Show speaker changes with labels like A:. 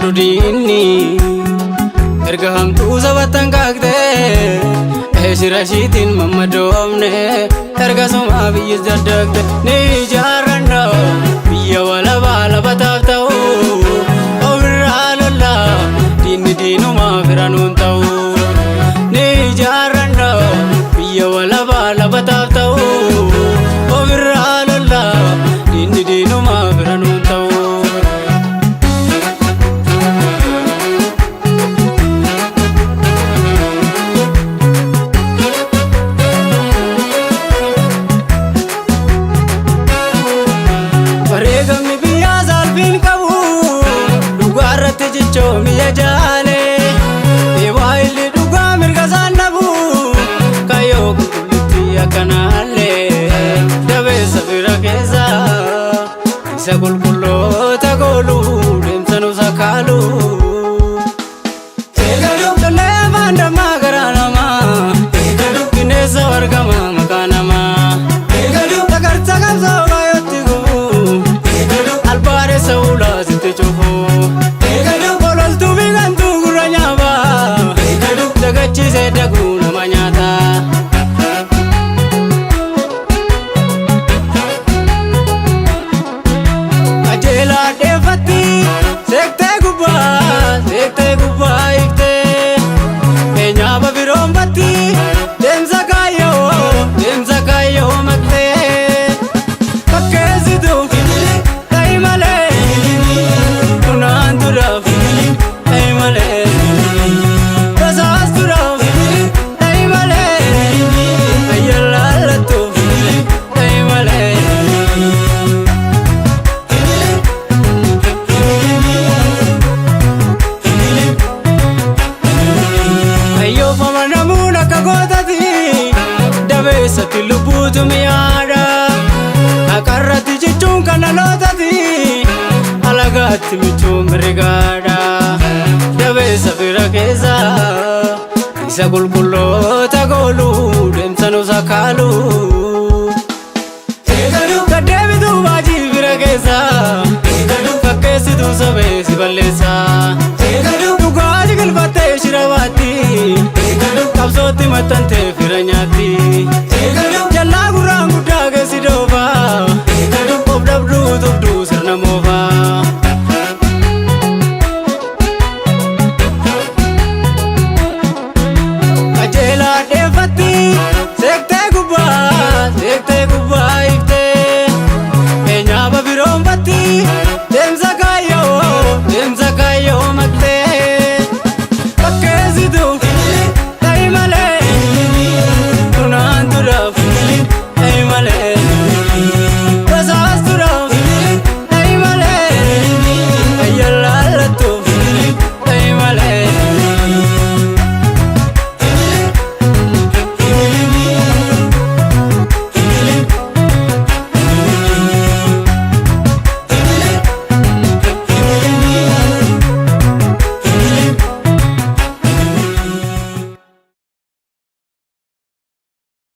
A: qabdu diinni. Erga hamtuu sabattan kaaqtee shira ishiitiin mammadoomne, erga sumaa biyyis daddaqte. Ni ijaarranna biyya walabaa labataaf ta'u, ofirraa lollaa diinni diinumaa fira nuun ta'u. Ni ijaarranna biyya walabaa labataaf ta'u, ofirraa lollaa diinni diinumaa fira nuun ta'u. Wareegamni biyyaa saalfiin qabu, dhugaarratti jichoomiya jaale. Eewaa illi dhugaa mirga isaan dhabu, kayyoo qulqullutti akkanaallee. Dabeessa fira keessa isa qulqulloota goolu, deemsa nu sakaalu. Tollee afaan dammaa garaa namaa, bineensa wargamaa maqaa namaa. Tagarsa qabsoo baay'ootti gubu, albaadheessa ulaa sitti cufu. Ololtuu fi gantuu gurra nyaabaa, dagachiisee daguu nama nyaata. Qajeelaa dheeffatti seektee gubbaa, seektee gubbaa iftee. Eenyaaba biroon batti deemsa kaayyoo, deemsa kaayyoo maqtee. Fakkeessitu ta'i malee, kunaan turaaf ta'i malee. Tasaas turaaf ta'i malee, ayyalaallattuuf ta'i malee. Ayyoofama namuun akka gootati, dabeessatti lubbuutu mi'aadha. Haqarratti jechuun kan dhalootati, alagaatti michuun mirgaadha. Dabeessa fira keessa isa qulqulloota goolu, deemsa nu sakaalu. Gaddeebituu baajii fira keessa, fakkeessituu sabee si balleessa. Dhugaa jigalfattee shira baatti, qabsootti maxxantee